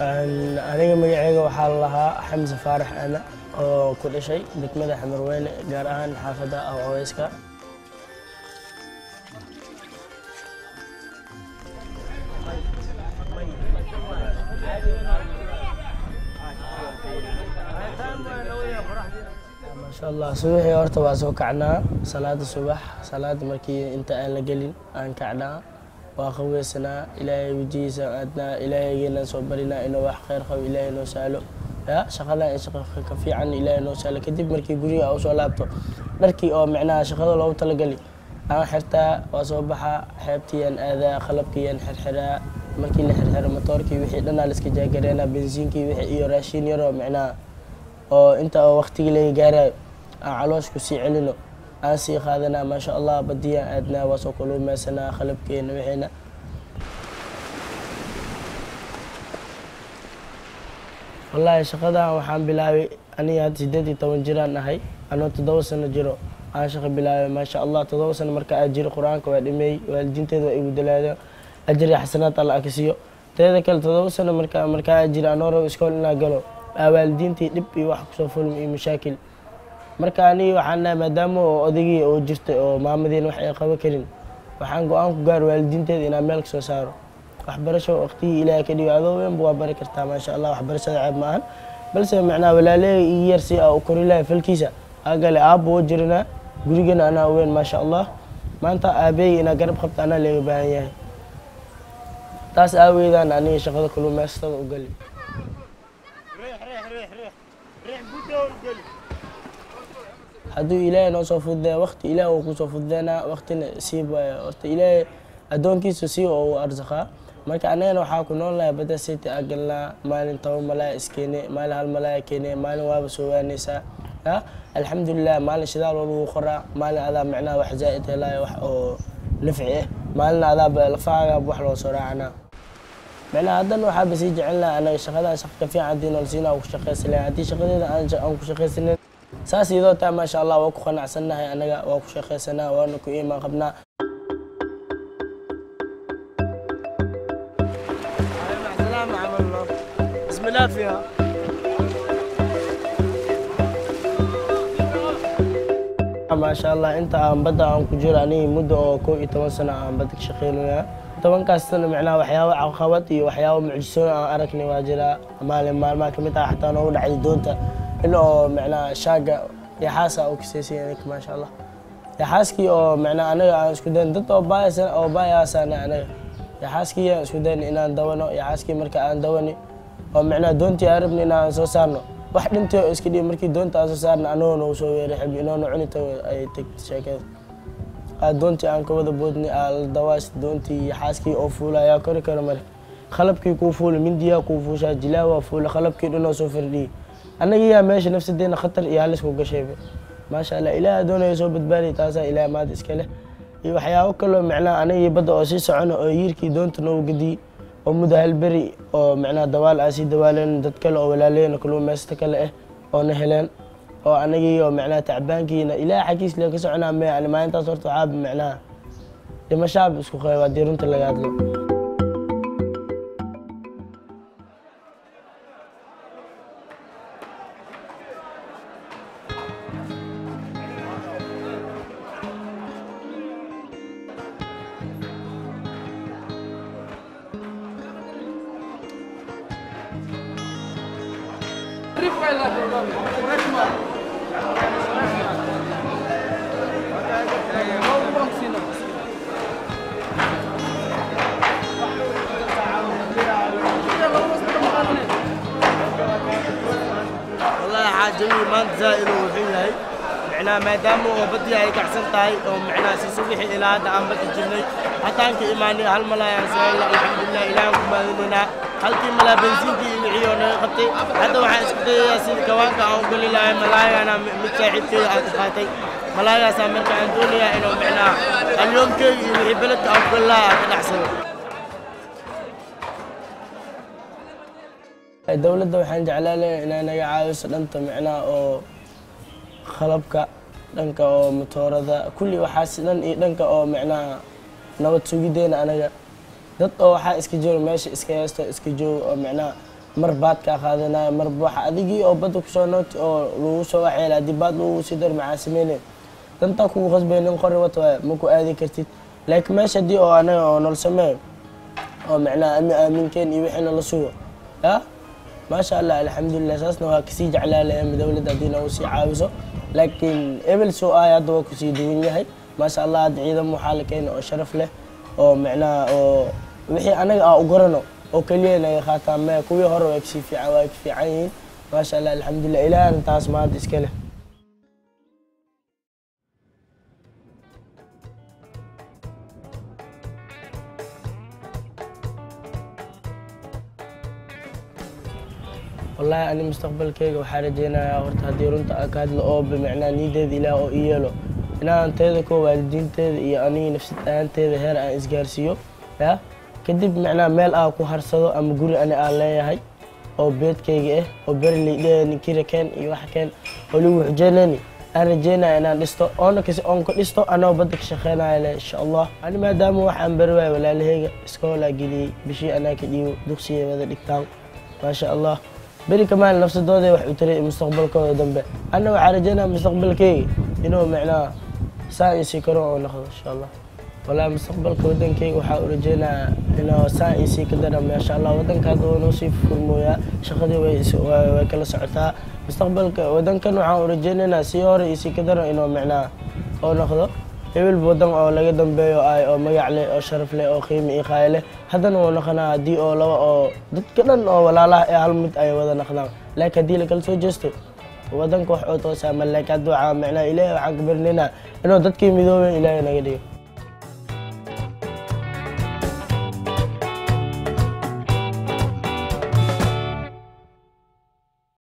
Aniga magacayga waxaa la lahaa Xamse Faarax Ana oo ku dhashay degmada Xamarweyne, gaar ahaan xaafadda Awcaweyska. Maasha Allah, subaxii horta waa soo kacnaa salaada subax. Salaada markii inta aan la gelin aan kacnaa, waa qaweysanaa, Ilaahay wejigiisa aadnaa, Ilaahaygeena soo barinaa inuu wax khayr qabo Ilaahay noo sahlo, ya shaqadan in shaqo ka fiican Ilaahay noo sahlo. Kadib markii guriga aa usoo laabto, dharkii oo micnaha shaqada loogu talagali aan xirtaa, waa soo baxaa, xeebtiiyaan aadaa, qalabkiiyaan xirxiraa. Markii la xirxiro matoorkii wixii dhanaa la iska jaagareynaa, bensiinkii wixii iyo raashin yaroo micnaha oo inta oo waqtigii laga gaarayo aan caloosh ku sii celino aan sii qaadanaa. Maasha Allah, badiyaan aadnaa, waa soo kaluumeysanaa qalabkeena wixiina. Wallaahi shaqadan waxaan bilaabay aniga hadda 18 jiraan ahay, anoo 7 sano jiro aan shaqo bilaabay. Maasha Allah, 7 sano marka aan jiro Qur-aanka waa dhameeyey, waalidiinteeda waa igu dalaadeen, ajir iyo xasanaad Alla ka siiyo. Teeda kale 7 sano marka aan jiro anoo rabo iskool inaan galo, aa waalidiintii dhib iyo wax kusoo fulmi iyo mashaakil. Marka anigi waxaan dhahay, maadaama oo odaygii oo jirtay oo maamadiina wax ay qaban karin, waxaan go-aan ku gaar waalidiinteeda inaan meel kasoo saaro waxbarasho. Waqtigii Ilaahay ka dhigo adoo weynba waa bari kartaa. Maasha Allah, waxbarashada ceeb ma ahan, balse macnaha walaaleyga ii yar si aa u kori lahay falkiisa aa gale. Aabba oo jiranaa, gurigana anaa weyn. Maasha Allah, maanta aabeyga inaa garab qabta anaa leega baahan yahay, taas aaweedaan aniga shaqada kaluumeysatada u gali. Hadduu Ilaahay noo soo fududeeya, waqti Ilaah uu kusoo fududeynaa, waqtina siib waayo. Horta Ilaahay addoonkiisa si oo u arsaqaa. Marka annagana waxaa ku nool lahay badda city aa galnaa, maalin 10 malaaya iskeene, maalin 1 malaaya keene, maalin waaba soo waanaysaa. Ya alxamdulilah, maalin shidaal waa lagu qoraa, maalin adaa micnaha wax zaa'id helaayo, wax oo nafci ah, maalin adaa lafahaaga wax loo soo raacanaa micnaha. Haddana waxaaba sii jecel lahaa anaga shaqadan shaqa ka fiican haddii nool siinaa ku shaqaysan lahayn, haddii shaqadeeda aan ku shaqaysanin saas iyadoo taa. Maasha Allah, waa ku qanacsannahay anaga, waa ku shaqaysanaa, waana ku iimaan qabnaa. بسم الله فيها. Maasha Allah, inta aan badda aan ku jiro aniga muddo oo 11 sano aan badda ka shaqeynaya. 10kaas sano micnaha waxyaabo caqabad iyo waxyaabo mucjisooyin aan aragnay waa jiraa. Maalin maalmaha kamid ah xataa noogu dhacday doonta in oo micnaha shaaga yaxaasa oo kaseysay aniga. Maasha Allah, yaxaaskii oo micnaha anaga aan isku dayn dad oo baaysan oo baayaasana, anaga yaxaaskii aan isku dayn inaan dawano. Yaxaaskii marka aan dawani oo micnaha doontii aan rabnay inaan soo saarno, wax dhintay oo iska dhiib. Markii doonta aan soo saarna anagoo nagu soo weeray xib inoona cuni tago ay tagtay sheekada. Aa doontii aan ka wada boodnay, aa la dawaas doontii, yaxaaskii oo fuula ayaa kori karo. Marka qalabkii kuu fuula, mindiyaa kuu fuushaa, jilaawaa fuula, qalabkii dhanoo soo firdhiyey, annaga yaa meesha nafsadeena khatar iyo halis ku gashayba. Maasha Allah, Ilaaha doonaya soo badbaadiy, taasaa Ilaah maad iska leh. Iyo waxyaabo kaloo micnaha anagii badda oo sii socono oo yiirkii doonta noogu gediyey oo muddo hal beri oo micnaha dawaal aan sii dawaaleen, dad kale oo walaaleyna kaluumaysato kale ah oo na heleen oo anagii oo micnaha tacbaankiina Ilaah xaggiis lee ka soconaa. Mee ani maalintaas horta waxaa micnaha dhimashaaba isku qeyb haddii runta laga hadlo. Wallahi xaajadii maanta zaa'id uu wuxuu yahay micnaha maadaama oo badii ay kacsan tahay oo micnaha si subaxii ilaa hadda aan badda jirnay, hataan ka imaanay 1 malaay aan soo helnay. Alxamdulilah, Ilaahan ku mahadinaynaa. Halkii malaa bensiinkii iyo wixii oo naga qabtay. Hadda waxaan isku dayayaa sidii kawaanka aan u geli lahay malaayana mid saaxiibkeyga aan ka qaatay malaayagaasaa. Marka aan doonayaa inuu micnaha alyoomkeyga iyo wixii beledka aan ku geli lahaa aan ka dhacsado. Dowladda waxaan jeclaan lahay inay naga caawiso dhanta micnaha oo qalabka, dhanka oo matoorada, kulli waxaas dhan, iyo dhanka oo micnaha nabad sugideena. Anaga dad oo waxaa iska jiro meesha iska haysto iska joogo oo micnaha Mar baadkaa qaadanaya, mar waxa adigii oo badda kusoo nooti oo lagu soo waxyeela, haddii baad lagu sii daro maxaa sameynaya? Dantaa kugu qasbay, nin qori wata waay, ma ku aadi kartid. Laakiin meesha haddii oo anaga oo nol sameeyo oo macnaha ami aaminkeen iyo wixii nala sugo, ya maasha Allah, alxamdulilah, saasna waa kasii jeclaa lahayn dowladda haddii nagu sii caawiso. Laakiin ebel soo aay hadda waa kusii duwan yahay, maasha Allah. Hadda ciidan waxaa la keenay oo sharaf leh oo macnaha oo wixii anaga aa u garano oo keliya naga qaataan mee. Kuwii hore way kasii fiican, waa ka fiican yihiin, maasha Allah, alxamdulilah. Ilaahana taas maanta iska leh. Wallahi ani mustaqbalkeyga waxaa rajeynayaa horta, haddii runta aan ka hadlo oo bimacnaa niyadeeda Ilaah oo ii yeelo, inaan teeda koo waalidiinteeda iyo aniga nafsad ahaanteeda heer aan isgaarsiiyo, ya kadib macnaha meel aan ku harsado ama guri ani aan leeyahay oo beedkayga ah oo beri laydhehayni kira keen iyo wax keen oo ligu xujeynayni, aan rajeynaya inaan dhisto oona kasi oon ka dhisto anoo badda ka shaqeynaya leh, insha Allah. Ani maadaama waxaan bari waaya walaalahayga, iskoolaa geliyey, bishii anaa ka dhiibo, dugsigay wada dhigtaan, maasha Allah. Beri kamaan nafsadooda wax u taray mustaqbalkooda dambe. Anna waxaa rajeynaya mustaqbalkeyga inuu macnaha saan isii karo oo noqdo, insha Allah. Wallahi mustaqbalka wadankeyga waxaa u rajeynayaa inuu saan isii ka dara, maasha Allah. Wadanka hadda waa noo sii furmooyaa, shaqadii way kala socotaa. Mustaqbalka wadankan waxaan u rajeynaynaa sii hore isii ka daro inuu macnaha oo noqdo hebel wadan oo laga dambeeyo ay oo magac leh oo sharaf leh oo qiimo iyo qaayo leh. Haddana wuu noqonaa haddii oo laba oo dadka dhan oo walaalaha ee hal mid ay wada noqdaan, laakiin haddii lakala soo jeesto wadanka wax oo toosaa ma. Laakiin hadda waxaa macnaha Ilaahay waxaan ka barinaynaa inuu dadkii midoobay Ilaahay naga dhigo.